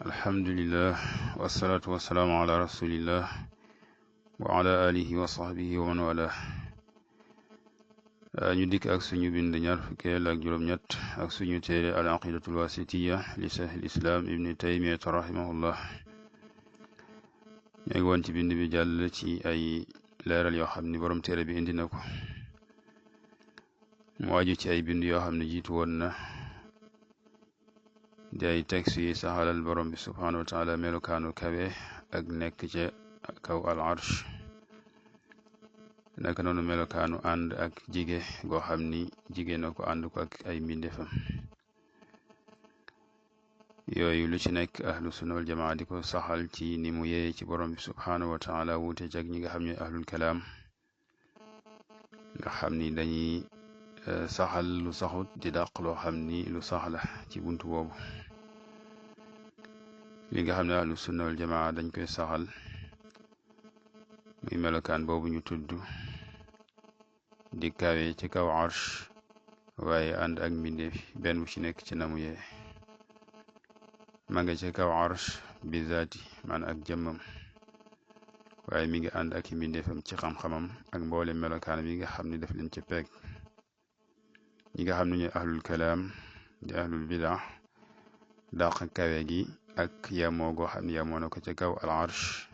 alhamdulillah wasalaatu wasalaamu ala rasulillah wa ala alihi wa sahbihi wa man wala ñu dikk ak suñu bind ñaar fukkeel ak juróom-ñett ak suñu téere al aqidatul wasitiya li sahil islam ibni taymiyata rahimahullah ñu ngi woon ci bind bi jàll ci ay leeral yoo xam ni borom téere bi indi na ko mu aju ci ay bind yoo xam ne jiitu woon na di ay texte yi saxalal borom bi subhanahu wa taala melokaanu kawe ak nekk ca kaw al arsh naka noonu melokaanu ànd ak jige goo xam ni jige na ko ànd ko ak ay mbindeefam yooyu lu ci nekk ahlu sunna wal jamaa di ko saxal ci ni mu yee ci borom bi subhanahu wa taala wuute jag ñi nga xam ne ahlul kalaam nga xam ni dañuy saxal lu saxut di dàq loo xam ni lu saxla ci buntu boobu li nga xam ne ahlu sunna wal jamaa dañ koy saxal muy melokaan boobu ñu tudd di kawe ci kaw arsh waaye ànd ak mbindeef benn bu ci nekk ci namu yee ma nga ci kaw arsh bi zaati man ak jëmmam waaye mi ngi ànd ak mbindeefam ci xam-xamam ak mboole melokaan bi nga xam ne daf leen ci peeg ñi nga xam ne ñooy ahlul kalaam di ahlul bidaa dàq kawe gi ak yamoo goo xam ne yamoo na ko ca kaw al arsh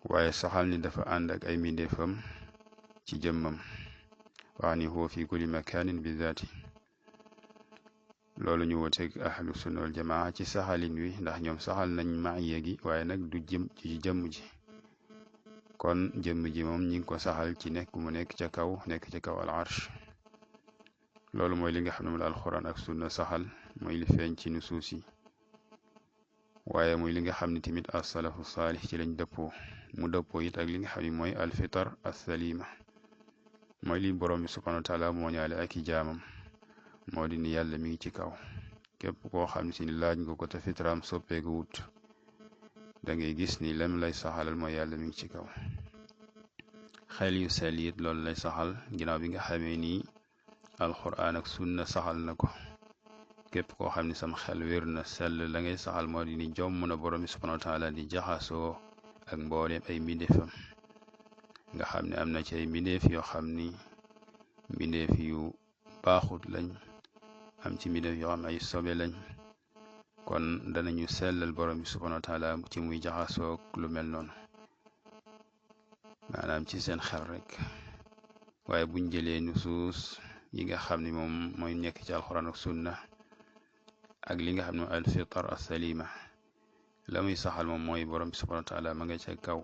waaye saxal ni dafa ànd ak ay mbindeefam ci jëmmam wax ni huwa fi kulli makanin bi zaati loolu ñu woteeg ahlu sunna wal jamaa ci saxalin wi ndax ñoom saxal nañ maaya gi waaye nag du jëm ci jëmm ji kon jëmm ji moom ñi ngi ko saxal ci nekk mu nekk ca kaw al arsh loolu mooy li nga xam ne moom la alxuraan ak sunna saxal mooy li feeñ ci nusuus yi waaye muy li nga xam ne tamit as-salafu saalih ci lañ dëppoo mu dëppoo it ak li nga xam ne mooy alfitar as-salima mooy li borom bi subhanahu wa taala moo ñaale ak i jaamam moo di ni yàlla mi ngi ci kaw képp koo xam ne si ni laaj nga ko te fitraam soppeeku wut da ngay gis ni lem lay saxalal mooy yàlla mi ngi ci kaw xel yu sell it loolu lay saxal ginnaaw bi nga xamee ni alquran ak sunna saxal na ko képp koo xam ne sam xel wér na sell la ngay saxal moo di ni jomm na borom bi subhanahu wa taala di jaxasoo ak mbooleem ay mbindeefam nga xam ne am na ci ay mbindeef yoo xam ni mbindeef yu baaxut lañ am ci mbindeef yoo xam ne ay sobe lañ kon danañu sellal borom bi subhanahu wa taala ci muy jaxasoo lu mel noonu maanaam ci seen xel rek waaye buñ jëlee nusuus yi nga xam ne moom mooy nekk ci alxuraan ak sunna ak li nga xam ne mooy alfitar as-salima la muy saxal moom mooy borom bi subhanahu wa taala ma nga ca kaw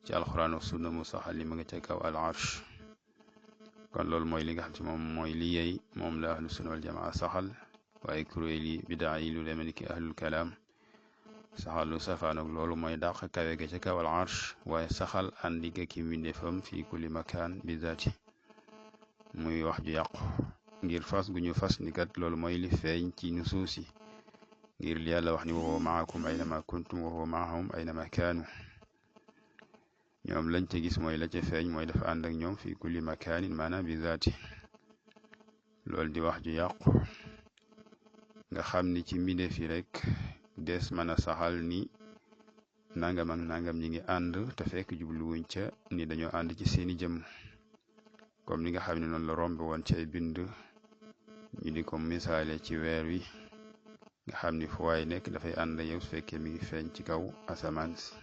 ci alxuraan ak sunna mu saxal ni ma nga ca kaw al arsh kon loolu mooy li nga xam ne moom mooy li yey moom la ahlu sunna wal jamaa saxal waaye kuréel yi bidaa yi lu demee ni ki ahlul kalaam saxal lu safaan ak loolu mooy dàq kawe ga ca kaw al arsh waaye saxal àndi ga ki mbindeefam fi kulli makaan bi zaati muy wax ju yàqu ngir fas gu ñu fas ni kat loolu mooy li feeñ ci nusuus yi ngir li yàlla wax ni wa huwa maakum aynama kuntum wa huwa maahum aynama kaanu ñoom lañ ca gis mooy la ca feeñ mooy dafa ànd ak ñoom fi kulli makaanin maanaam bi zaati loolu di wax ju yàqu nga xam ni ci mbindeef yi rek des mën a saxal ni nangam ak nangam ñi ngi ànd te fekk jubluwuñ ca ni dañoo ànd ci seeni jëmm comme li nga xam ne noonu la rombe woon ci ay bind ñu di ko misaale ci weer wi nga xam ni fu waay nekk dafay ànd yow su fekkee mi ngi feeñ ci kaw asamaan si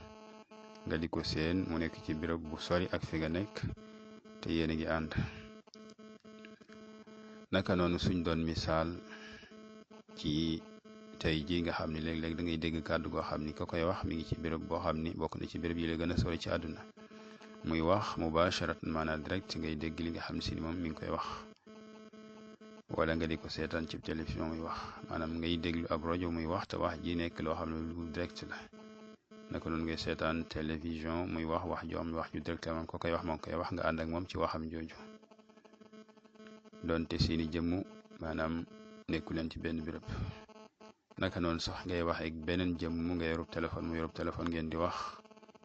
nga di ko seen mu nekk ci béréb bu sori ak fi nga nekk te yéen a ngi ànd naka noonu suñ doon misaal ci tey ji nga xam ni léeg-léeg da ngay dégg kàddu goo xam ni ka koy wax mi ngi ci béréb boo xam ni bokk na ci béréb yi la gën a sori ci àdduna muy wax mubasharatan maanaam direct ngay dégg li nga xam si ni moom mi ngi koy wax wala nga di ko seetaan ci télévision muy wax maanaam ngay déglu ab rajo muy wax te wax ji nekk loo xam ne lu direct la naka noonu ngay seetaan télévision muy wax ju am wax ju direct moom ko koy wax moom koy wax nga ànd ak moom ci waxam jooju doonte seeni jëmm maanaam nekku leen ci benn béréb naka noonu sax ngay wax ak beneen jëmm mu nga yorub téléphone mu yorub téléphone ngeen di wax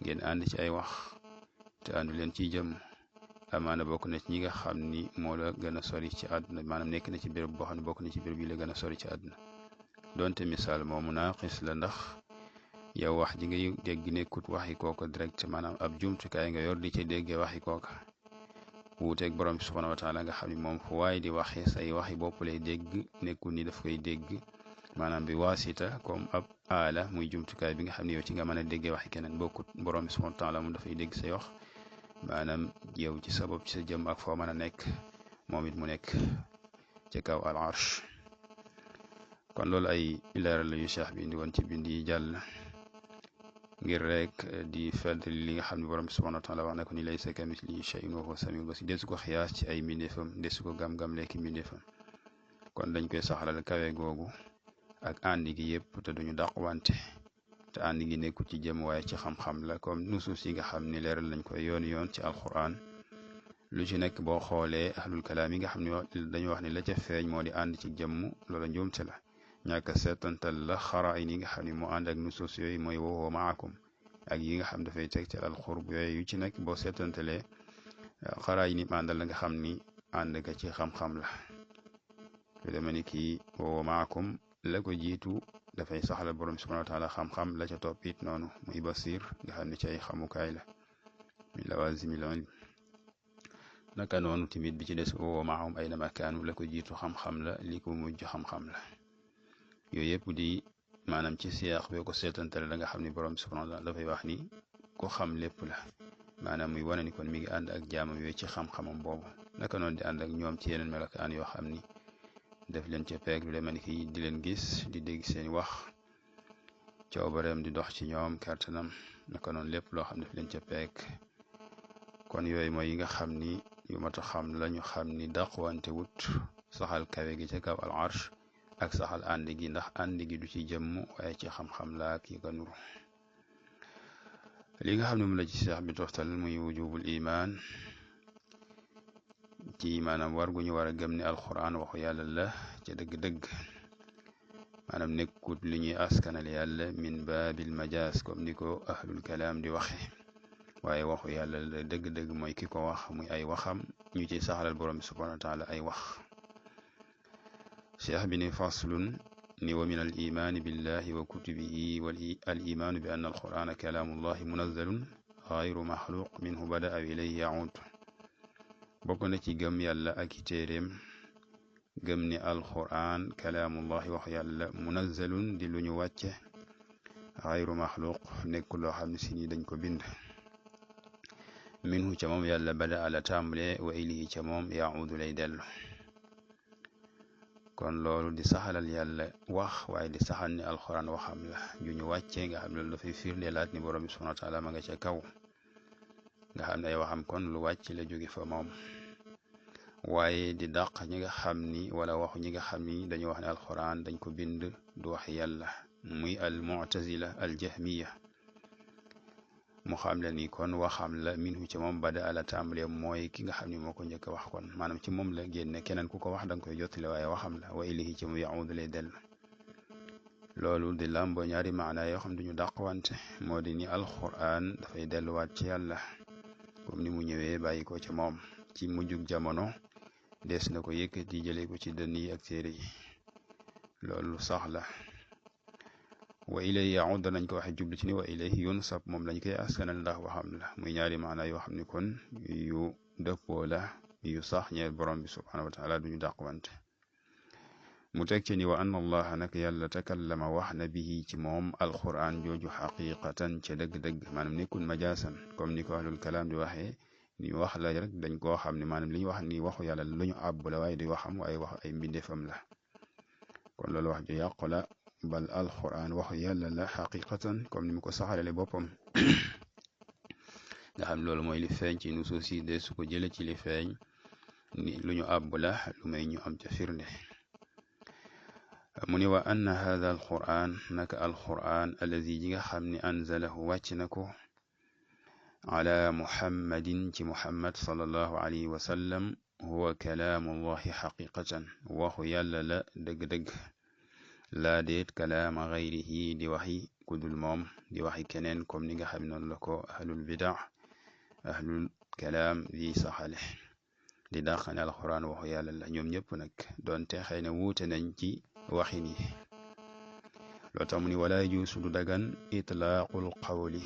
ngeen ànd ci ay wax te àndu leen ciy jëm amaana bokk na ci ñi nga xam ni moo la gën a sori ci àdduna maanaam nekk na ci béréb boo xam ne bokk na ci béréb yi la gën a sori ci àdduna donte misaal moomu naaqis la ndax yow wax ji ngay dégg nekkut waxi kooka direct maanaam ab jumtukaay nga yor di ci déggee waxi kooka wuuteeg borom bi subhanahu wa taala nga xam ne moom fu waay di waxe say waxi bopp lay dégg nekkul ni daf koy dégg maanaam bi waasita comme ab aala muy jumtukaay bi nga xam ne yow ci nga mën a déggee waxi keneen bokkut borom bi subhanahu wa taala moom dafay dégg say wax maanaam yow ci sa bopp ci sa jëm ak foo mën a nekk moom it mu nekk ci kaw al arsh kon loolu ay leeral la yu cheikh bi indi woon ci bind yi jàll ngir rek di feddali li nga xam ne borom bi subhanahu wa taala wax na ko ni laysa kamislihi shay'un wa huwa samiul basir desu ko xiyaas ci ay mbindeefam desu ko gam-gam lekki mbindeefam kon dañ koy saxalal kawe googu ak àndi gi yëpp te duñu dàqwante te àndi gi nekku ci jëm waaye ci xam-xam la comme nusuus yi nga xam ne leeral nañ koy yoon ci alquran lu ci nekk boo xoolee ahlul kalaam yi nga xam ne dañu wax ne la ca feeñ moo di ànd ci jëmm loola njuumte la ñàkk seetantal la xara yi nga xam ne moo ànd ak nusuus yooyu mooy woo maakum ak yi nga xam dafay tegtal al xurb yooyu yu ci nekk boo seetantalee xara yi ni àndal la nga xam ni ànd ka ci xam-xam la lu demee ni kii woo maakum la ko jiitu dafay saxla borom subhanahu wa taala xam-xam la ca topp it noonu muy basir nga xam ne ci ay xamukaay la min lawazimil ilm naka noonu timit bi ci des woo maahum ay na makaanu la ko jiitu xam-xam la li ko mujj xam-xam la yooyu yëpp di maanaam ci siyaax boo ko seetantale da nga xam ni borom subhanahu wa taala dafay wax ni ko xam lépp la maanaam muy wane ni kon mi ngi ànd ak jaamam yooyu ci xam-xamam boobu naka noonu di ànd ak ñoom ci yeneen melokaan yoo xam ni def leen ca peeg lu demee ni ki di leen gis di dégg seen wax coobareem di dox ci ñoom kartanam naka noonu lépp loo xam def leen ca peeg kon yooyu mooy yi nga xam ni yu mat a xam la ñu xam ni dàqwante wut saxal kawe gi ca kaw al arsh ak saxal ànd gi ndax ànd gi du ci jëmm waaye ci xam-xam la ak yi ko nuru li nga xam ne mu la ci seex bi toftal muy wujubul iman ci maanaam war gu ñu war a gëm ne alquran waxu yàlla la ca dëgg-dëgg maanaam nekkut li ñuy askanal yàlla min baabil majaas comme ni ko ahlul kalaam di waxe waaye waxu yàlla la dëgg-dëgg mooy ki ko wax muy ay waxam ñu ci saxalal borom bi subhanahu wa taala ay wax cheikh bi ni faslun ni wa min al imaani billahi wa kutubihi wal al imaanu bi anna alqur'ana kalaamullahi munazzalun gayru maxluq minhu bada aw ilayhi yaud bokk na ci gëm yàlla ak i téeréem gëm ni alqur'an kalaamullahi wax yàlla munazzalun di lu ñu wàcce gayru maxluq nekk loo xam ne si ni dañ ko bind minhu ca moom yàlla bada ala tàmbale wa ilayhi ca moom yaud lay dellu kon loolu di saxalal yàlla wax waaye di saxal ni alxuraan waxam la ju ñu wàccee nga xam ne loolu dafay firndeelaat ni borom bi subhanahu wa taala ma nga ca kaw nga xam ne ay waxam kon lu wàcc la jóge fa moom waaye di dàq ñi nga xam ni wala waxu ñi nga xam ni dañu wax ne alxuraan dañ ko bind du wax yàlla muy al mu'tazila al jahmiya mu xam le ni kon waxam la minhu ci moom bada ala tàmbale mooy ki nga xam ne moo ko njëkk a wax kon maanaam ci moom la génne keneen ku ko wax da nga koy jottale waaye waxam la wa ilayhi ci mu yaud lay dellu loolu di làmbo ñaari maana yoo xam duñu dàqwante moo di ni alquran dafay delluwaat ci yàlla comme ni mu ñëwee bàyyi ko ci moom ci mujjug jamono des na ko yëkkati jëlee ko ci dënn yi ak téere yi loolu sax la wa ilayhi yaud danañ ko waxe jublu ci ni wa ilayhi yunsab moom lañ koy askanal ndax waxam la muy ñaari maana yoo xam ni kon yu dëppoo la yu sax ñeel borom bi subhanahu wa taala duñu dàqwante mu teg ci ni wa anna allaha nak yàlla takallama wax na bihi ci moom alquran jooju xaqiqatan ca dëgg-dëgg maanaam nekkul majaasan comme ni ko ahlul kalaam di waxee ni wax la rek dañ koo xam ne maanaam li ñu wax ni waxu yàlla lu ñu àbb la waaye di waxam waaye wax ay mbindeefam la kon loolu wax ju yàqu la bal alquran waxu yàlla la xaqiqatan comme ni mu ko saxalale boppam nga xam loolu mooy li feeñ ci nusuus yi de su ko jële ci li feeñ ni lu ñu àbb la lu may ñu am ca firnde mu ni wa anna hadha alquran naka alquran allazi ji nga xam ne anzalahu wàcc na ko ala muhammadin ci muhammad sallallahu alayhi wa sallam huwa kalaamullahi xaqiqatan waxu yàlla la dëgg-dëgg laa déet kalaama gayrihi di waxi kudul moom di waxi keneen comme ni nga xam noonu la ko ahlul bidaa ahlul kalaam di saxale di dàqane alquran waxu yàlla la ñoom ñëpp nag doonte xëy na wuute nañ ci waxin yi loo tax mu ni wala yajuusu du dagan itlaaqul qawli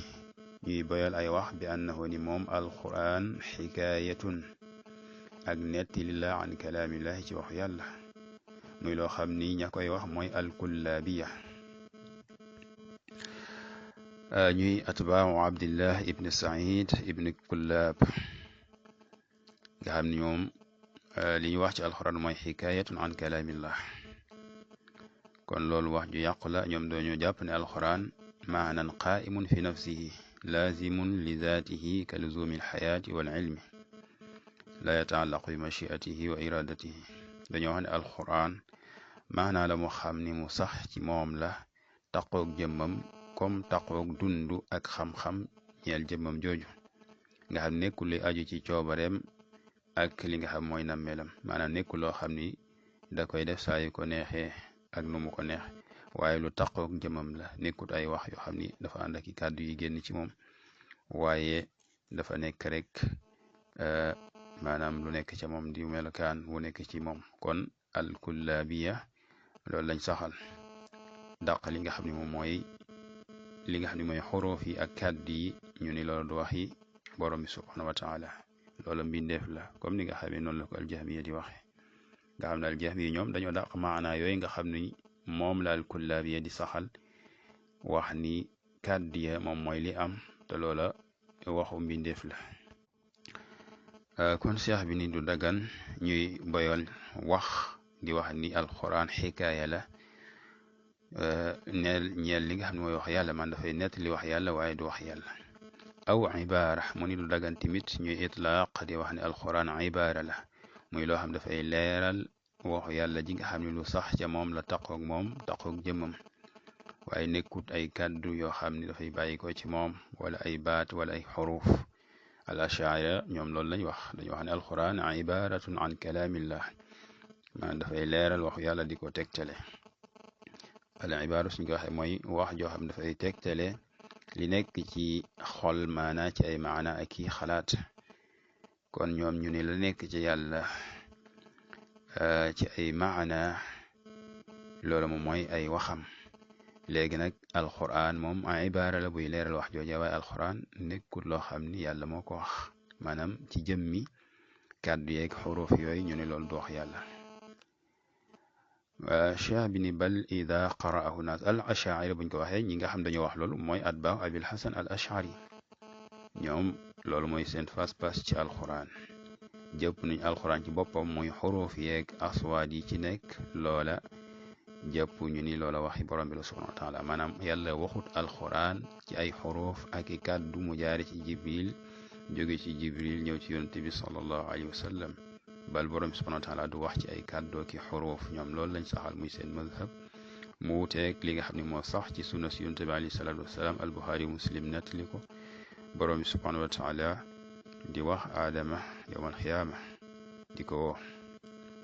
ñuy boyal ay wax bi annahu ni moom alquran xikaayatun ak nettali la an kalaamillahi ci wax yàlla muy loo xam ni ña koy wax mooy alkullaabiya ñuy atbaamu abdillah ibn said ibn kullaab nga xam ni ñoom li ñu wax ci alquran mooy xikaayatun an kalaamillah kon loolu wax ju yàqu la ñoom dañoo jàpp ne alquran maanan qaa'imun fi nafsihi laazimun li zaatihi ka luzumi alxayaati wal ilmi la yataallaqu bi machiatihi wa iradatihi dañoo wax ne alquran maanaa la mu xam ni mu sax ci moom la taqoog jëmmam comme taqoog dundu ak xam-xam ñeel jëmmam jooju nga xam nekkul li aju ci coobareem ak li nga xam mooy nammeelam maanaam nekkul loo xam ni da koy def saa yu ko neexee ak nu mu ko neex waaye lu taqoog jëmmam la nekkut ay wax yoo xam ni dafa ànd ak i kàddu yi génn ci moom waaye dafa nekk rek maanaam lu nekk ca moom di melokaan wu nekk ci moom kon alkullaabiya loolu lañ saxal dàq li nga xam ne moom mooy li nga xam ne mooy xuruf yi ak kàddu yi ñu ni loolu du wax yi borom bi subhanahu wa taala loolu mbindeef la comme ni nga xamee noonu la ko aljahmiya di waxe nga xam ne aljahmiya ñoom dañoo dàq maanaa yooyu nga xam ni moom la alkullaabiya di saxal wax ni kàddu ya moom mooy li am te loola waxu mbindeef la kon cheikh bi ni du dagan ñuy boyal wax di wax ni alquran xikaaya la ñeel li nga xam ne mooy wax yàlla man dafay nett li wax yàlla waaye du wax yàlla aw ibaara mu ni du dagan tamit ñuy itlaaq di wax ne alquran ibaara la muy loo xam dafay leeral waxu yàlla ji nga xam ne lu sax ca moom la taqoog jëmmam waaye nekkut ay kàddu yoo xam ne dafay bàyyi ko ci moom wala ay baat wala ay xuruf al ashaira ñoom loolu lañ wax dañu wax ne alquran ibaratun an kalaamillah maanaam dafay leeral waxu yàlla di ko tegtale al ibara suñ ko waxee mooy wax joo xam dafay tegtale li nekk ci xol maana ci ay maana ak i xalaat kon ñoom ñu ne la nekk ci yàlla ci ay maana loolu moom mooy ay waxam léegi nag alquran moom ibaara la buy leeral wax jooja waaye alquran nekkul loo xam ni yàlla moo ko wax maanaam ci jëmmi kàddu yeeg xuruf yooyu ñu ne loolu du wax yàlla cheikh bi ni bal ida qara'ahu naas al ashaira buñ ko waxee ñi nga xam dañoo wax loolu mooy atbaaw abil hasan al ashari ñoom loolu mooy seen pas-pas ci alquran jëpp nañ alquran ci boppam muy xuruf yeeg aswaad yi ci nekk loola jàpp ñu ni loola waxi borom bi la subhanahu wa taala maanaam yàlla waxut alquran ci ay xuruf ak i kàddu mu jaare ci jibril jóge ci jibril ñëw ci yonent bi sallallahu alayhi wa sallam bal borom bi subhanahu wa taala du wax ci ay kàddu ki xuruf ñoom loolu lañ saxal muy seen mazhab mu wuteeg li nga xam ne moo sax ci sunna si yonent bi alayhi salatu wasalaam al buxaari muslim nettali ko borom bi subhanahu wa taala di wax aadama yowmal xiyaama di ko woo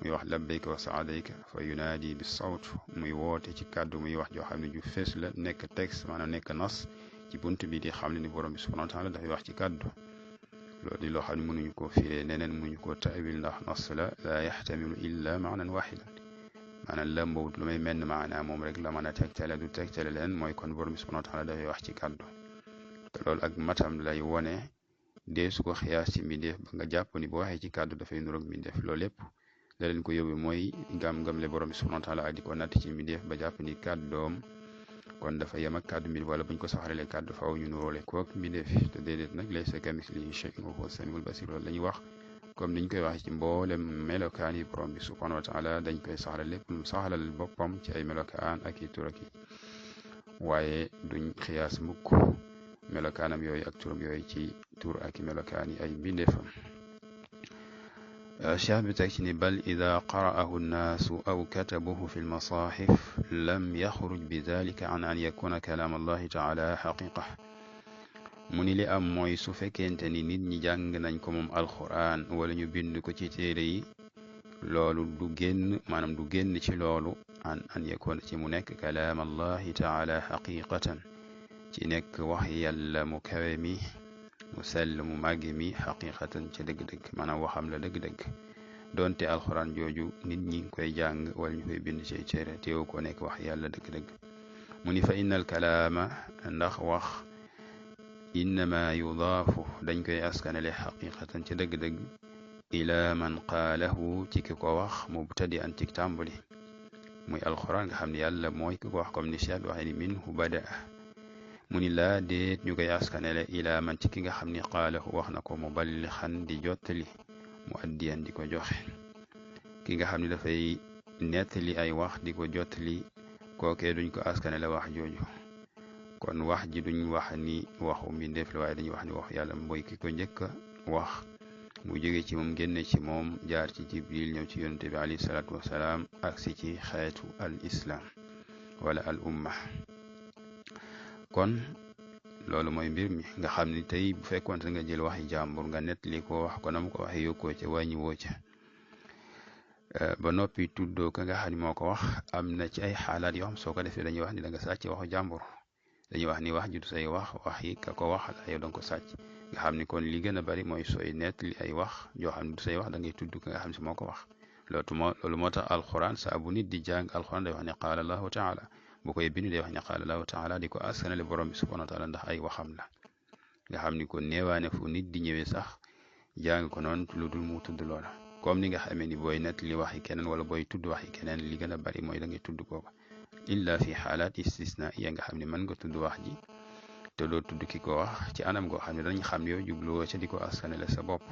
muy wax labbayka wa saadayka fa yunaadi bi sawt muy woote ci kàddu muy wax joo xam ne ju fees la nekk texte maanaam nekk nas ci bunt bi di xam ne ni borom bi subhanahu wa taala dafay wax ci kàddu loolu di loo xam ne mënuñu koo firee neneen mënuñu koo taawil ndax nas la yaxtamilu illa maanan waxidan maanaam lambowut lu may menn maanaa moom rek la mën a tegtale du tegtale leen mooy kon borom bi subhanahu wa taala dafay wax ci kàddu te loolu ak matam lay wone dee su ko xiyaas ci mbindeef ba nga jàpp ni boo waxee ci kàddu dafay nuroog mbindeef loolu lépp la leen ko yóbbu mooy gam-gam le borom bi subhanahu wa taala ak di ko natt ci mbindeef ba jàpp ni kàddoom kon dafa yem ak kàddu mbindeef wala buñ ko saxalee kàddu faaw ñu nuróole kook mbindeef te déedéet nag laysa kamislihi shay'un wa huwa samiul basir loolu la ñuy wax comme niñ koy wax ci mboolem melokaan yi borom bi subhanahu wa taala dañ koy saxalal lépp lu saxalal boppam ci ay melokaan ak i turak yi waaye duñ xiyaas mukk melokaanam yooyu ak turam yooyu ci tur ak i melokaan yi ay mbindeefam cheikh bi teg ci ni bal ida qara'ahu nnaasu aw katabuhu fi lmasaxif lam yaxruj bi dalika an an yakuna kalaam allahi taala xaqiqa mu ni li am mooy su fekkente ni nit ñi jàng nañ ko moom alquran wala ñu bind ko ci téere yi loolu du génn maanaam du génn ci loolu an yakuna ci mu nekk kalaam allahi taala xaqiqatan ci nekk wax yàlla mu kawe mi mu sell mu màgge mi xaqiqatan ca dëgg-dëgg maanaam waxam la dëgg-dëgg donte alxuraan jooju nit ñi ngi koy jàng wala ñu koy bind ci téere teewu ko nekk wax yàlla dëgg-dëgg mu ni fa innal kalaama ndax wax innama yudaafu dañ koy askanale xaqiqatan ci dëgg-dëgg ila man qaalahu ci ki ko wax mubtadi an ci tàmbali muy alquran nga xam ne yàlla mooy ki ko wax comme ni cheikh bi waxee ni minhu bada mu ni laa déet ñu koy askanale ila man ci ki nga xam ni qaalahu wax na ko muballixan di jottali mu addiyan di ko joxe ki nga xam ne dafay nettali ay wax di ko jottali kookee duñ ko askanale wax jooju kon wax ji duñ wax ni waxu mbindeef la waaye dañuy wax ni waxu yàlla mooy ki ko njëkk a wax mu jóge ci moom génne ci moom jaar ci jibril ñëw ci yonente bi alayhi salaatu wasalaam aksi ci xeetu al islam wala al umma kon loolu mooy mbir mi nga xam ni tey bu fekkoon nga jël waxi jàmbur nga nettali ko wax ko nam ko waxee yokkoo ca wàññi woo ca ba noppi tuddoo ka nga xam ni moo ko wax am na ci ay xaalaat yoo xam soo ko defee dañuy wax ni da nga sàcc waxu jàmbur dañuy wax ni wax ji du say wax yi ka ko wax la yow da nga ko sàcc nga xam ni kon li gën a bari mooy sooy nettali ay wax yoo xam ne du say wax da ngay tudd ka nga xam si moo ko wax loolu moo tax alquran saa bu nit di jàng alquran day wax ne qaala allahu taala bu koy bind day wax ne qaala allahu taala di ko askanale borom bi subhanahu wa taala ndax ay waxam la nga xam ni kon neewaane fu nit di ñëwee sax jàng ko noonu lu dul mu tudd loola comme ni nga xamee ni booy nettali waxi keneen wala booy tudd waxi keneen li gën a bari mooy da ngay tudd kooka illa fi xaalaat istisna ya nga xam ne mën nga tudd wax ji te doo tudd ki ko wax ci anam goo xam ne dañ xam ne yow jubluwoo ca di ko askanale sa bopp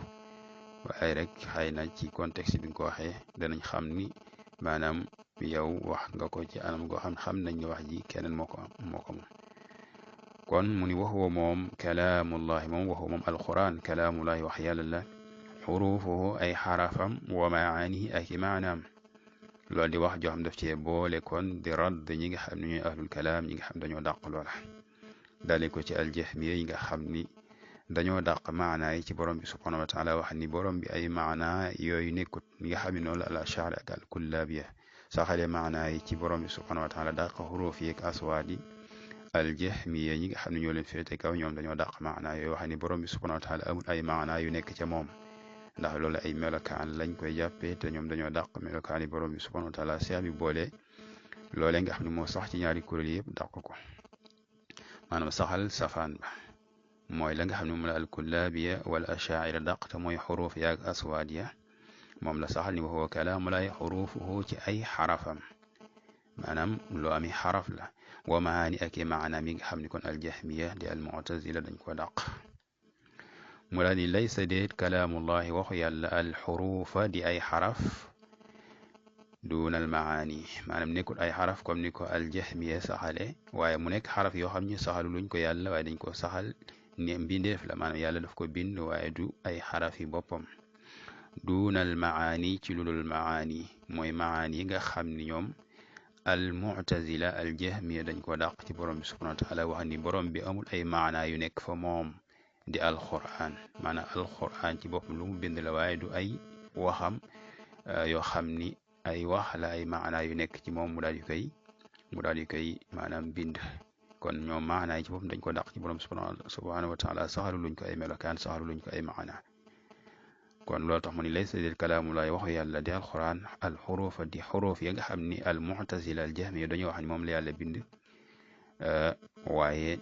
waaye rek xëy na ci contexte bi nga ko waxee danañ xam ni maanaam yow wax nga ko ci anam goo xam nañ ne wax ji keneen moo ko moom kon mu ni waxuwa moom kalaamullahi moom waxuwa moom alquran kalaamullahi wax yàlla la xurufuhu ay xarafam wa maanihi ak i maanaam loolu di wax joo xam daf cee boole kon di radd ñi nga xam ne ñooy ahlul kalaam ñi nga xam dañoo dàq loola dale ko ci aljahmiya yi nga xam ni dañoo dàq maanaa yi ci borom bi subhanahu wa taala wax ni borom bi ay maanaa yooyu nekkut ñi nga xam ne noonu la al ashari ak al kullaabiya saxale maanaa yi ci borom bi subhanahu wa taala dàq xuruuf yi ak aswaad yi aljahmiya ñi nga xam ne ñoo leen féete kaw ñoom dañoo dàq maanaa yooyu wax ni borom bi subhanahu wa taala amul ay maanaa yu nekk ca moom ndax loolu ay melokaan lañ koy jàppee te ñoom dañoo dàq melokaan yi borom bi subhanahu wa taala seex bi boole loolee nga xam ne moo sax ci ñaari kuréel yëpp dàq ko maanaam saxal safaan ba mooy la nga xam ne moom la alkullaabiya wala ashaira dàq te mooy xuruuf yaag aswaad ya moom la saxal ni wa huwa kalaamu laay xuruufuhu ci ay xarafam maanaam loo ami xaraf la wa maani ak maanaam yi nga xam ne kon aljahmiya di almu'tazila dañ ko dàq mu la ni laysa déet kalaamullahi waxu yàlla alxuruufa di ay xaraf duuna almaani maanaam nekkul ay xaraf comme ni ko aljahmiya saxale waaye mu nekk xaraf yoo xam ne saxalu luñ ko yàlla waaye dañ ko saxal ne mbindeef la maanaam yàlla daf ko bind waaye du ay xaraf yi boppam duuna almaani ci ludul maani mooy maani yi nga xam ni ñoom almu'tazila aljahmiya dañ ko dàq ci borom bi subhanahu wa taala wax ni borom bi amul ay maanaa yu nekk fa moom di alquran maanaam alquran ci boppam lu mu bind la waaye du ay waxam yoo xam ni ay wax la ay maanaa yu nekk ci moom mu daal di koy maanaam bind kon ñoom maanaa yi ci boppam dañ ko dàq ci borom subhanahu wa taala saxalu luñ ko ay melokaan saxalu luñ ko ay maanaa kon loolu tax mu ni laysa del kalaamu laay waxu yàlla di alquran alxurufa di xuruuf ya nga xam ni almu'tazila aljahmiya dañoo wax ni moom la yàlla bind waaye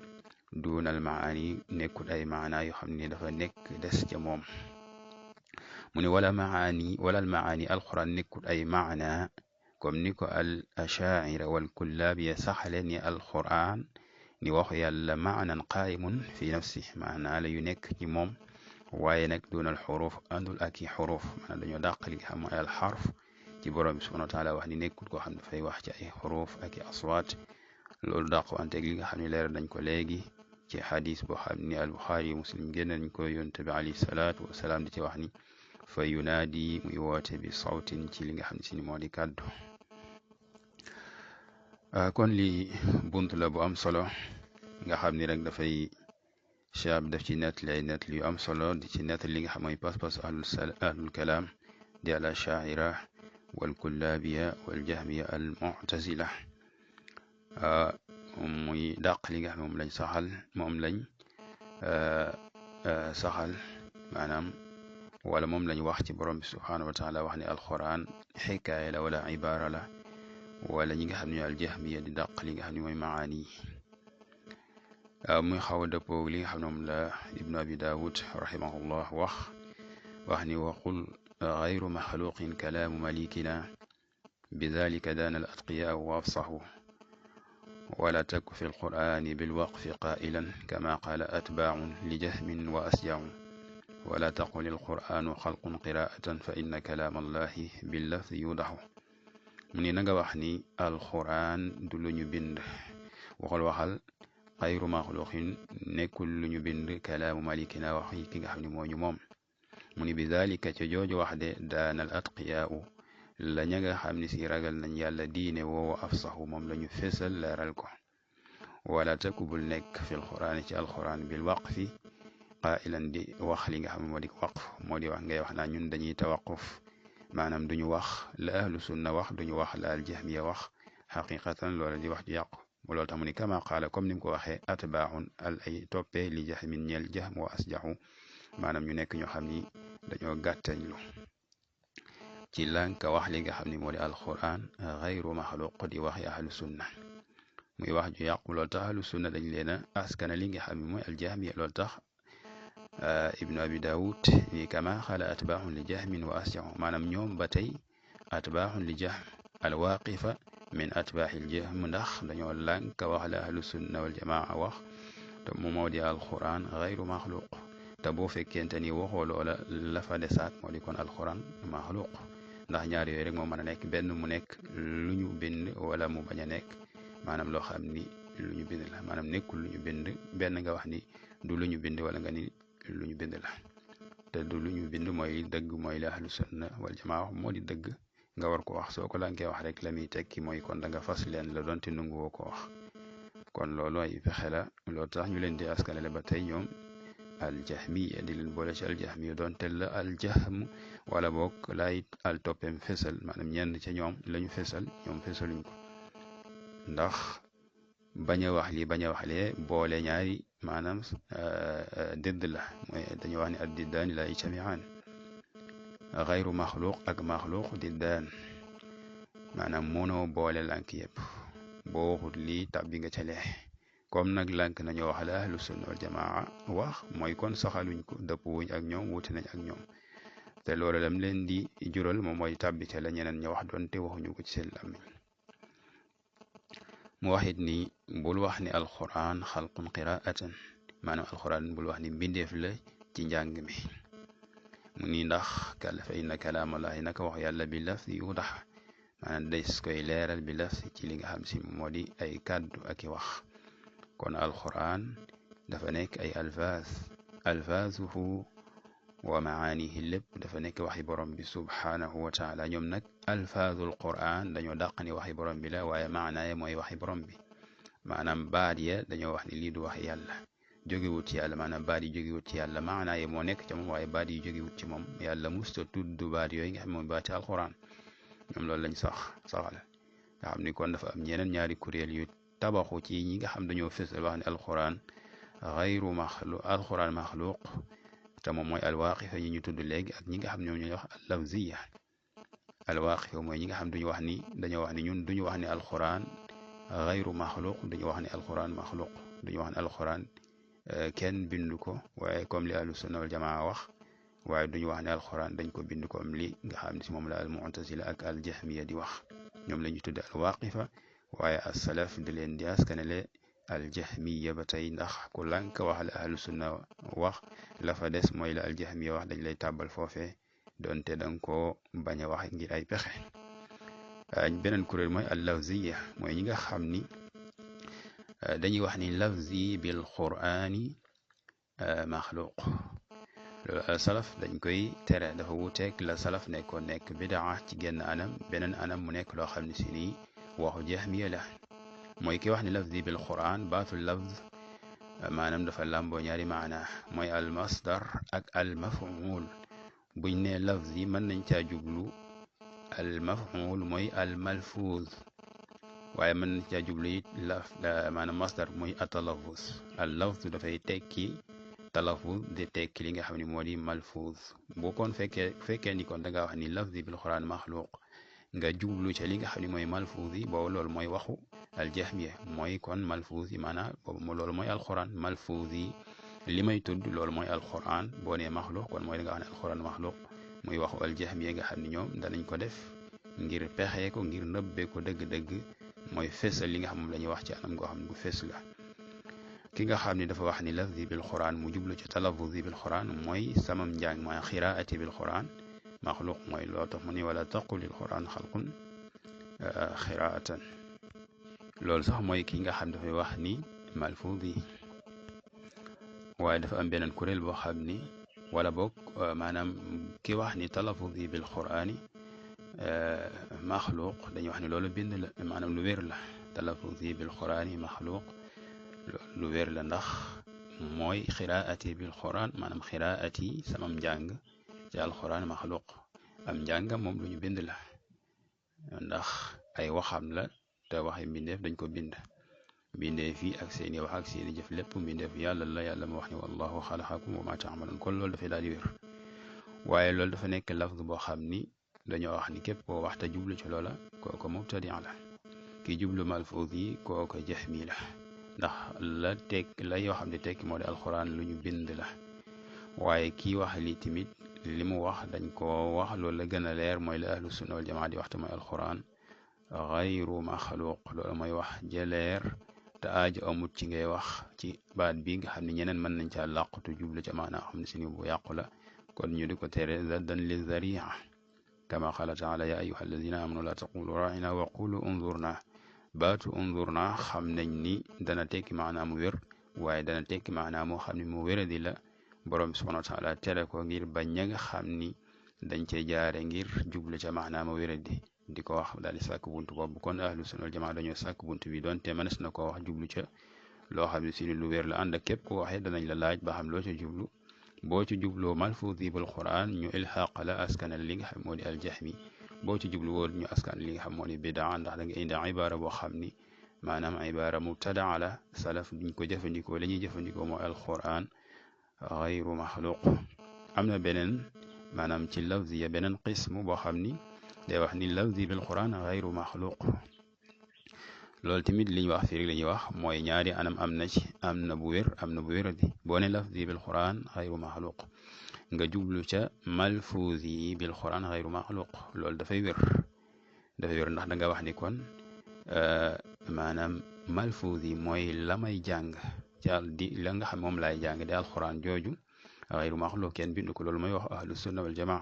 duunal maani nekkul ay maanaa yoo xam ne dafa nekk des ca moom mu ne wala maani alquran nekkul ay maanaa comme ni ko al ashaira wal kullaabiya saxale ni alquran ni waxu yàlla maanan qaayimun fi nafsi maanaa la yu nekk ci moom waaye nag duunal xuruuf àndul ak i xuruuf maanaam dañoo dàq li nga xam mooy alxarf ci borom bi subhanahu wa taala wax ni nekkul koo xam ne dafay wax ci ay xuruuf ak i aswaat loolu dàqwanteeg li nga xam ne leer dañ ko léegi ci xadis boo xam ni albuxaari yu muslim génn nañ ko yonte bi alayhi salaatu wasalaam di ci wax ni fa yunaadi muy woote bi sawtin ci li nga xam ne si ni moo di kàddu kon li bunt la bu am solo nga xam ni rek dafay cheikh bi daf ci nettali ay nettali yu am solo di ci nettali li nga xam mooy pas-pas ahlul kalaam di al ashaira wal kullaabiya wal jahmiya al mu'tazila muy dàq li nga xam moom lañ saxal maanaam wala moom lañ wax ci borom bi subhanahu wa taala wax ne alquran xikaaya la wala ibaara la wala ñi nga xam ne aljahmiya di dàq li nga xam ne mooy maani muy xaw a dëppoo li nga xam ne moom la ibnu abi daawud rahimahullah wax ni waqul gayru maxluqin kalaamu malikina bidalika daana al atqiyaa wa afsahu wala taku fi alqur'ani bilwaqfi qaa'ilan kama qaala atbaa'un li jahmin wa asjaa'u wala taqul alqur'anu xalqun qiraa'atan fa inna kalaam allahi billafzi yudaxu mu ni na nga wax ni alqur'an du lu ñu bind waxal xayru maxluqin nekkul lu ñu bind kalaamu malikina wax yi ki nga xam ne moo ñu moom mu ni bi dalika ca jooju wax de daanal atqiyaau la ña nga xam ne si ragal nañ yàlla diine woowo afsaxu moom la ñu fesal leeral ko wala takubul nekk fi alquran ci alquran bil waqfi qaa'ilan di wax li nga xam ne moo di waqf moo di wax ngay wax naa ñun dañuy tawaquf maanaam duñu wax la ahlu sunna wax duñu wax la aljahmiya wax xaqiqatan loola di wax ju yàqu loolu tax mu ni kama qaala comme ni mu ko waxee atbaaxun al ay toppee li jahmin ñeel jahm wa asjaxu maanaam ñu nekk ñoo xam ni dañoo gàttañlu ci lànka wax li nga xam ni moo di alquran xayru maxluq di wax ya ahlu sunna muy wax ju yàqu loolu tax ahlu sunna dañ leen a askana li nga xam ne mooy aljahmiya loolu tax ibnu abi daawud ni kama qaala atbaaxun li jahmin wa asjaxu maanaam ñoom ba tey atbaaxun li jahm alwaqifa min atbaaxil jahm ndax dañoo lànk wax la ahlu sunna wal jamaa wax te mu moo di alquran xayru maxluq te boo fekkente ni waxoo loola la fa desaat moo di kon alquran maxluq ndax ñaar yooyu rek moo mën a nekk benn mu nekk lu ñu bind wala mu bañ a nekk maanaam loo xam ni lu ñu bind la maanaam nekkul lu ñu bind benn nga wax ni du lu ñu bind wala nga ni lu ñu bind la te du lu ñu bind mooy dëgg mooy la ahlu sunna wal jamaa wax moo di dëgg nga war ko wax soo ko lankee wax rek la muy tekki mooy kon da nga fas leen la doonte nungu woo ko wax kon loolu ay pexe la loolu tax ñu leen di askanale ba tey ñoom aljahmiya di leen boole ci aljahmiya doonte la aljahm wala boog laay al toppeem fesal maanaam ñenn ca ñoom lañu fesal ñoom fesaluñ ko ndax bañ a wax lii bañ a wax lee boole ñaari maanaam dëdd la mooy dañu wax ne ad diddaani la yajtami'aan xayru maxluq ak maxluq diddaan maanaam mënoo boole lànk yëpp boo waxut lii tàbbi nga ca lee comme nag lànk nañoo wax la ahlu sunna wal jamaa wax mooy kon saxaluñ ko dëpp wuñ ak ñoom wuute nañ ak ñoom te loolu lam leen di jural moom mooy tàbbi ca la ñeneen ña wax doonte waxuñu ko ci seen làmmiñ mu waxit ni bul wax ni alquran xalqun qiraatan maanaam alquran bul wax ni mbindeef la ci njàng mi mu ni ndax fa inna kalaamallahi naka wax yàlla bi laf yu tax maanaam des koy leeral bi laf ci li nga xam si moo di ay kàddu ak i wax kon alquran dafa nekk ay alfaazuhu wa maanihi lépp dafa nekk waxi borom bi subhanahu wa taala ñoom nag alfaazul quran dañoo dàq ni waxi borom bi la waaye maanaaye mooy waxi borom bi maanaam baat ya dañoo wax ni lii du wax yàlla jógewut ci yàlla maanaam baat yi jógewut ci yàlla maanaaye moo nekk ca moom waaye baat yi jógewut ci moom yàlla musta tudd baat yooyu nga xam mooy baati alquran ñoom loolu lañ saxal nga xam ni kon dafa am ñeneen ñaari kuréel yu tabaxu ci ñi nga xam dañoo fësal wax ne alquran xayru maxluq te moom mooy alwaqifa ñi ñu tudd léegi ak ñi nga xam ñoom ñooy wax allafziya alwaqifa mooy ñi nga xam duñu wax ni dañoo wax ni ñun duñu wax ni alquran xayru maxluq duñu wax ni alquran maxluq duñu wax ni alquran kenn bindu ko waaye comme li ahlu sunna wal jamaa wax waaye duñu wax ne alquran dañ ko bind comme li nga xam ne si moom la al mu'tazila ak al jahmiya di wax ñoom la ñu tudde alwaqifa waaye as-salaf di leen di askanale aljahmiya ba tey ndax ku lànk wax la ahlu sunna wax la fa des mooy la aljahmiya wax dañ lay tàbbal foofee doonte danga ko bañ a wax ngir ay pexe beneen kuréel mooy al lafziya mooy ñi nga xam ni dañuy wax ni lafzi bil qur'ani maxluq loolu al salaf dañ koy tere dafa wuuteeg la salaf nekk bidaa ci genn anam beneen anam mu nekk loo xam ne si nii waxu jahmiya la mooy ki wax ni lafzi bil quran baatul lafz maanaam dafa làmboo ñaari maana mooy al masdar ak al maf'ul buñ ne lafzi mën nañ caa jublu al maf'ul mooy al malfuz waaye mën nañ caa jublu it maanaam masdar mooy atalafuz al lafz dafay tekki talafuz di tekki li nga xam ne moo di malfuz boo kon fekkee ni kon da nga wax ni lafzi bil quran maxluq nga jublu ca li nga xam ne mooy malfuuz yi boobu loolu mooy waxu aljahmiya mooy kon malfuuz yi maanaam boobu loolu mooy alquran malfuuz yi li may tudd loolu mooy alquran boo nee maxluq kon mooy da nga xam ne alquran maxluq muy waxu aljahmiya nga xam ne ñoom danañ ko def ngir pexee ko ngir nëbbee ko dëgg-dëgg mooy fesal li nga xam moom la ñuy wax ci anam goo xam ne bu fes la ki nga xam ne dafa wax ni lafzi bil quran mu jublu ci talafuzi bil quran mooy samam njàng mooy xiraati bil quran maxluq mooy loo tax mu ni wala taqul lil quran xalqun xiraatan loolu sax mooy ki nga xam dafay wax ni malfuzi waaye dafa am beneen kuréel boo xam ni wala boog maanaam ki wax ni talafuzi bil qurani maxluq dañuy wax ni loolu bind la maanaam lu wér la talafuzi bil qurani maxluq lu wér la ndax mooy xiraati bil quran maanaam xiraati samam njàng ci alquran maxluq am njàngam moom lu ñu bind la ndax ay waxam la te waxi mbindeef dañ ko bind mbindeef yi ak seeni wax ak seeni jëf lépp mbindeef yàlla la yàlla ma wax ni wallahu xalaqakum wa ma taamaluun kon loolu dafay daal di wér waaye loolu dafa nekk lafz boo xam ni dañoo wax ni képp koo wax te jublu ci loola kooko mubtadi la ki jublu malfuuz yi kooko jahmi la ndax la teg la yoo xam ne tekki moo di alquran lu ñu bind la waaye kii wax li timit li mu wax dañ ko wax loolu la gën a leer mooy la ahlu sunna wal jamaa di waxte mooy alquran xayru maxluq loolu mooy wax jëleer te aajo amut ci ngay wax ci baat bi nga xam ne ñeneen mën nañ caa làqatu jublu ca maanaa xam ne si ni bu yàqu la kon ñu di ko tere zaddan li zaria kama qaala taala ya ayuha alladina amanu la taqulu raina wa qulu unzurna baatu unzurna xam nañ ni dana tekki maanaa mu wér waaye dana tekki maanaa moo xam ne mu wéradi la borom bi subhanahu wa taala tere ko ngir bañ ña nga xam ni dañ cee jaare ngir jublu ca maanaa mu wéradi di ko wax daal di sàkk buntu boobu kon ahlu sunna wal jamaa dañoo sàkk buntu bi doonte mënees na koo wax jublu ca loo xam ne si lu wér la ànd ak képp ko waxee danañ la laaj ba xam loo ca jublu boo ci jubloo malfuuzi bil quran ñu ilxaq la askanal li nga xam moo di aljahmi boo ci jublu woon ñu askan li nga xam moo di bidaa ndax da nga indi ibaara boo xam ni maanaam ibaara mubtadaa la salaf duñ ko jëfandikoo la ñuy jëfandikoo mooy alquran xayru maxluq am na beneen maanaam ci lafziya beneen qismu boo xam ni day wax ni lafzi bil quran xayru maxluq loolu tamit li ñu wax fii rek la ñuy wax mooy ñaari anam am na ci am na bu wér am na bu wéradi boo ne lafzi bil quran xayru maxluq nga jublu ca malfuuzi bil quran xayru maxluq loolu dafay wér ndax da nga wax ni kon maanaam malfuuzi mooy la may jàng ci di la nga xam moom laay jàng di alquran jooju xayru maxluq kenn bindu ko loolu mooy wax ahlu sunna wal jamaa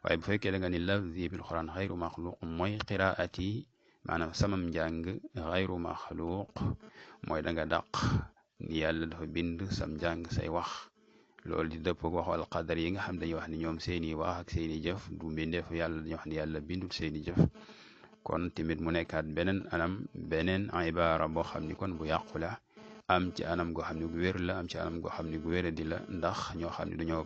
waaye bu fekkee da nga ni lafzi bil quran xayru maxluq mooy qiraati maanaam samam njàng xayru maxluq mooy da nga dàq ni yàlla dafa bind sam njàng say wax loolu di dëpp waxu alqadar yi nga xam dañuy wax ni ñoom seeni wax ak seeni jëf du mbindeef yàlla dañuy wax ni yàlla bindul seeni jëf kon tamit mu nekkaat beneen anam beneen ibaara boo xam ni kon bu yàqu la am ci anam goo xam ne gu wér la am ci anam goo xam ne gu wéradi la ndax ñoo xam ne dañoo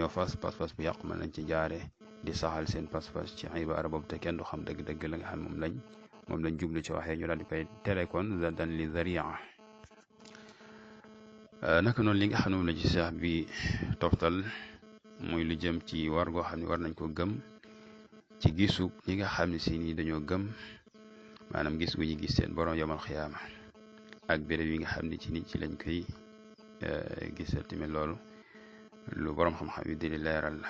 fas pas-pas bu yàqu mën nañ ci jaare di saxal seen pas-pas ci ibaara boobu te kenn du xam dëgg-dëgg la nga xam moom lañ jublu ci waxee ñu daal di koy tere kon zadan li zaria naka noonu li nga xam ne moom la ci sax bi toftal muy lu jëm ci war goo xam ne war nañ ko gëm ci gisu ñi nga xam ne si ni dañoo gëm maanaam gis gu ñu gis seen borom yomal xiyaama ak béréb yi nga xam ne ci nit ci lañ koy gisal tamit loolu lu borom xam-xam yi di leeral la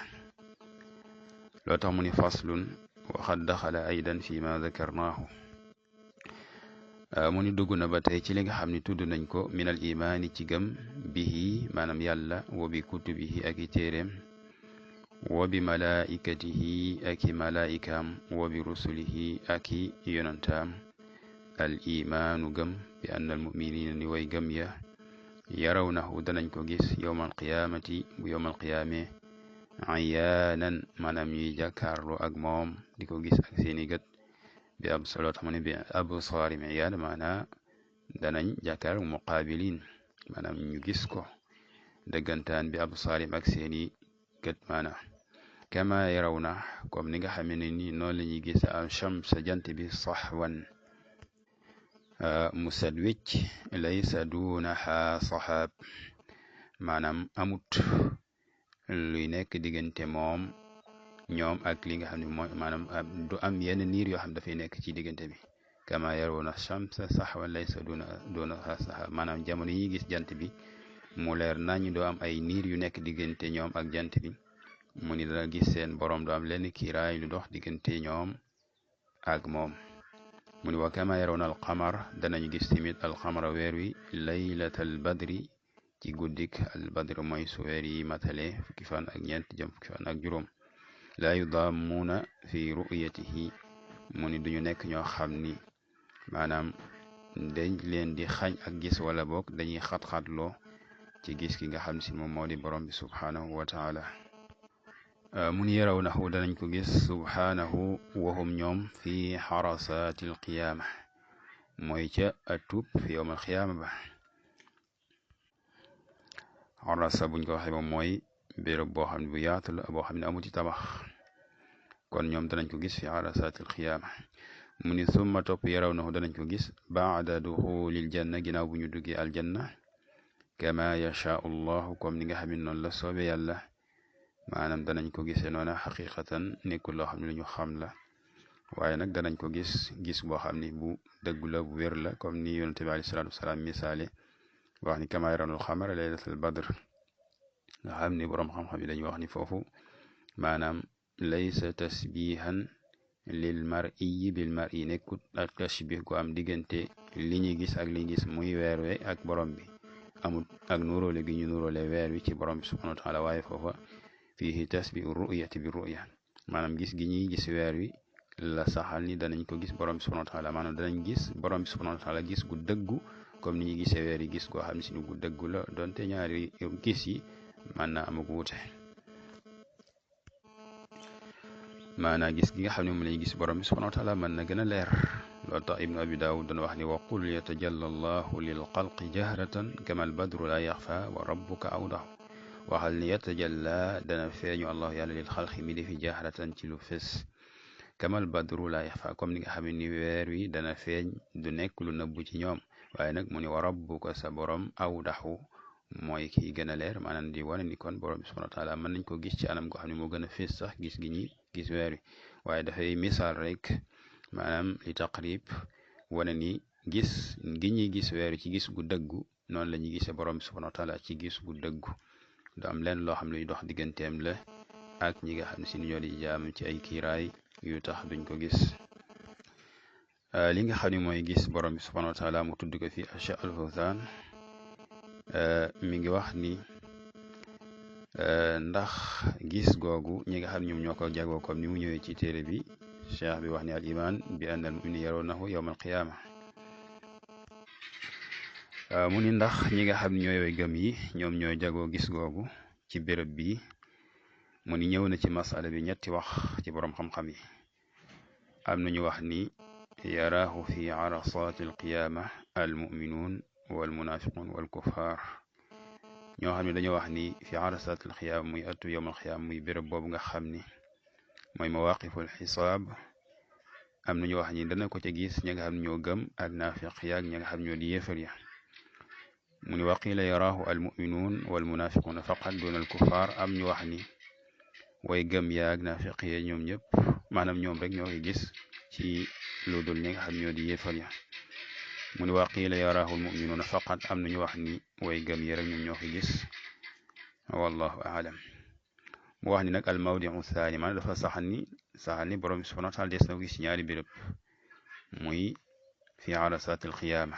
loo tax mu ni faslun waxad daxala aydan fi ma dakarnaahu mu ni dugg na ba tey ci li nga xam ne tudd nañ ko minal imaani ci gëm bihi maanaam yàlla wa bi kutubihi ak i téeréem wa bi malaikatihi ak i malaikaam wa bi rusulihi ak i yonantaam al imaanu gëm bi anna al muminina ni way gëm ya yarawnahu danañ ko gis yowmal qiyaamati bu yowmal qiyaame ayaanan maanaam ñuy jàkkaarloo ak moom di ko gis ak seeni gët bi ab solo tax mu ne bi absaarim iyaad maanaa danañ jàkkaar muqaabiliin maanaam ñu gis ko dëggantaan bi absaarim ak seeni gët maanaa kama yarawna comme ni nga xam ne ni noonu la ñuy gis am shams jant bi saxwan mu set wecc laysa duunaha saxaab maanaam amut luy nekk diggante moom ñoom ak li nga xam ne mooy maanaam du am yenn niir yoo xam dafay nekk ci diggante bi kama yarawna shamsa sahwan laysa duunaha sahab maanaam jamono yi gis jant bi mu leer nañ doo am ay niir yu nekk diggante ñoom ak jant bi mu ni dana gis seen borom doo am lenn kiiraay lu dox diggante ñoom ak moom mu ni wa kama yarawna alqamar danañu gis tamit alqamara weer wi laylatal badri ci guddik al badr mooy su weer yi matale fukki fan ak ñeent jëm fukki fan ak juróom laa yudaamuuna fi ru'yatihi mu ni duñu nekk ñoo xam ni maanaam dañ leen di xañ ak gis wala boog dañuy xat-xatloo ci gis ki nga xam si moom moo di borom bi subhaanahu wa taala mu ni yarawnahu danañ ko gis subhaanahu wahum ñoom fi xarasaati alqiyaama mooy ca atub yowm alqiyaama ba xarasa buñ ko waxee moom mooy béréb boo xam ne bu yaatu la boo xam ne amu ci tabax kon ñoom danañ ko gis fi xarasaati alqiyaama mu ni summa topp yarawnahu danañ ko gis baada duxulil janna ginnaaw bu ñu duggee aljanna kama yashaau allahu comme ni nga xam ne noonu la soobe yàlla maanaam danañ ko gisee noona xaqiqatan nekkul loo xam ne lu ñu xam la waaye nag danañ ko gis boo xam ni bu dëggu la bu wér la comme ni yonente bi alayhi salaatu wasalaam misaale wax ni kama yarawna alxamara laylatal badr nga xam ni boroom xam-xam yi dañuy wax ni foofu maanaam laysa tasbihan lil mar'i bil mar'i nekkut ak tashbih gu am diggante li ñuy gis ak li ñuy gis muy weer we ak borom bi amul ak nuróole gi ñu nuróole weer wi ci borom bi subhanahu wa taala waaye foofa fihi tasbihu ru'yati bi ru'ya maanaam gis gi ñuy gis weer wi la saxal ni danañ ko gis borom bi subhanahu wa taala maanaam danañ gis borom bi subhanahu wa taala gis gu dëggu comme ni ñuy gisee weer yi gis goo xam si ni gu dëggu la donte ñaari gis yi mën naa am ak wuute maanaam gis gi nga xam ne moom lañuy gis borom bi subhanahu wa taala mën na gën a leer loolu tax ibnu abi daawud doon wax ni wa qul yatajalla allahu lil xalqi jahratan kama al badru la yaxfa wa rabbuka awdahu waxal ni yatajalla dana feeñu allahu yàlla lil xalqi mi defi jahratan ci lu fes kama al badru la yaxfa comme ni nga xam ne ni weer wi dana feeñ du nekk lu nëbbu ci ñoom waaye nag mu ni wa rabbuka sa borom awdahu mooy kii gën a leer maanaam di wane ni kon borom bi subhanahu wa taala mën nañ ko gis ci anam goo xam ne moo gën a fés sax gis gi ñi gis weer wi waaye dafay misaal rek maanaam li taqrib wane ni gis gi ñuy gis weer wi ci gis gu dëggu noonu la ñuy gisee borom bi subhanahu wa taala ci gis gu dëggu du am leen loo xam ne luy dox digganteem la ak ñi nga xam ne si ñoo di jaam ci ay kiiraay yu tax duñ ko gis li nga xam ne mooy gis borom bi subhanahu wa taala mu tudd ko fi acha alfawzan mi ngi wax ni ndax gis googu ñi nga xam ñoom ñoo ko jagoo comme ni mu ñëwee ci téere bi cheikh bi wax ni al iman bi anna al mu'mina yarawnahu yawm al qiyama mu ni ndax ñi nga xam ñooy gëm yi ñoom ñooy jagoo gis googu ci béréb bi mu ni ñëw na ci masala bi ñetti wax ci borom xam-xam yi am nañu wax ni yaraahu fi arasati al qiyama al mu'minun wal munafiqun wal kuffar ñoo xam ne dañoo wax ni fi arasatul xiyaam muy atu yowmal xiyaam muy béréb boobu nga xam ni mooy mawaqiful xisaab am nañu wax ni dana ko ca gis ña nga xam ne ñoo gëm ak naafiq yaag ña nga xam ñoo di yéefar ya mu ni waqila yaraahu al muminuun wal munafiquuna faqat duna al kuffar am ñu wax ni way gëm yaag naafiq ya ñoom ñëpp maanaam ñoom rek ñoo koy gis ci lu dul ñi nga xam ñoo di yéefar ya mu ni waqila yaraahu al muminuuna faqat am nañu wax ni way gëm yi rek ñoom ñoo koy gis wallahu aalam mu wax ni nag al mawdiu thani maanaam dafa saxal ni borom bi subhanahu wa taala des na ko gis ci ñaari béréb muy fi arasat al qiyaama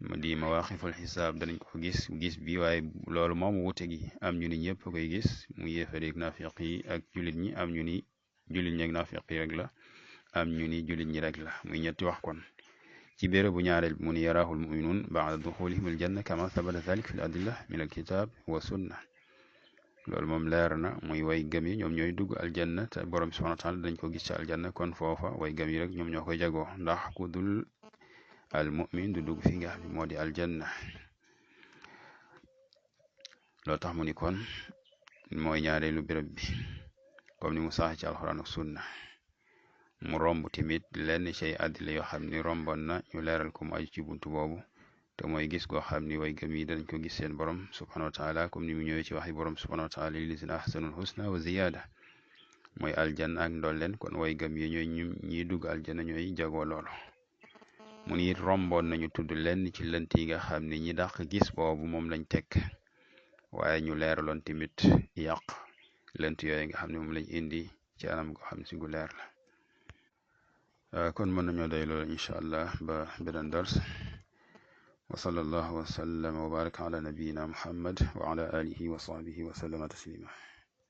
mu di mawaqiful xisaab danañ ko gis bi waaye loolu moom wute gi am ñu ni ñëpp koy gis mu yéefar ak naafiq yi ak julit ñi am ñu ni julit ñi ak naafiq yi rek la am ñu ni julit ñi rek la muy ñetti wax kon ci bérébu ñaareel mu ni yaraahu almuminuun ba'da duxulihim aljanna kama sabata dalik fi l adilla min alkitab wa sunna loolu moom leer na muy way gëm yi ñoom ñooy dugg aljanna te borom bi subhanahu wa taala dañ ko gis ci aljanna kon foofa way gëm yi rek ñoom ñoo koy jagoo ndax ku dul almumin du dugg fi nga xam ne moo di aljanna loo tax mu ni kon mooy ñaareelu béréb bi comme ni mu sax ci alxuraan ak sunna mu romb tamit lenn ci àddila yoo xam ni romboon na ñu leeral ko mu aju ci buntu boobu te mooy gis goo xam ni way gëm yi dañ ko gis seen borom subhanahu wa taala comme ni mu ñëwee ci waxi borom subhanahu wa taala lillazina ahsanul husna wa ziyada mooy aljanna ak ndolleen kon way gëm yi ñooy ñiy dugg aljanna ñooy jagoo loolu mu ni romboon nañu tudd lenn ci lënt yi nga xam ne ñi dàq gis boobu moom lañ tekk waaye ñu leeraloon tamit yàq lënt yooyu nga xam ne moom lañ indi ci anam ko xam si gu leer la kon mën nañoo day loolu incha allah ba beneen dars wa sallallahu wa sallam wa baraka ala nabiyina muhammad wa ala alihi wa sahbihi wa sallama taslima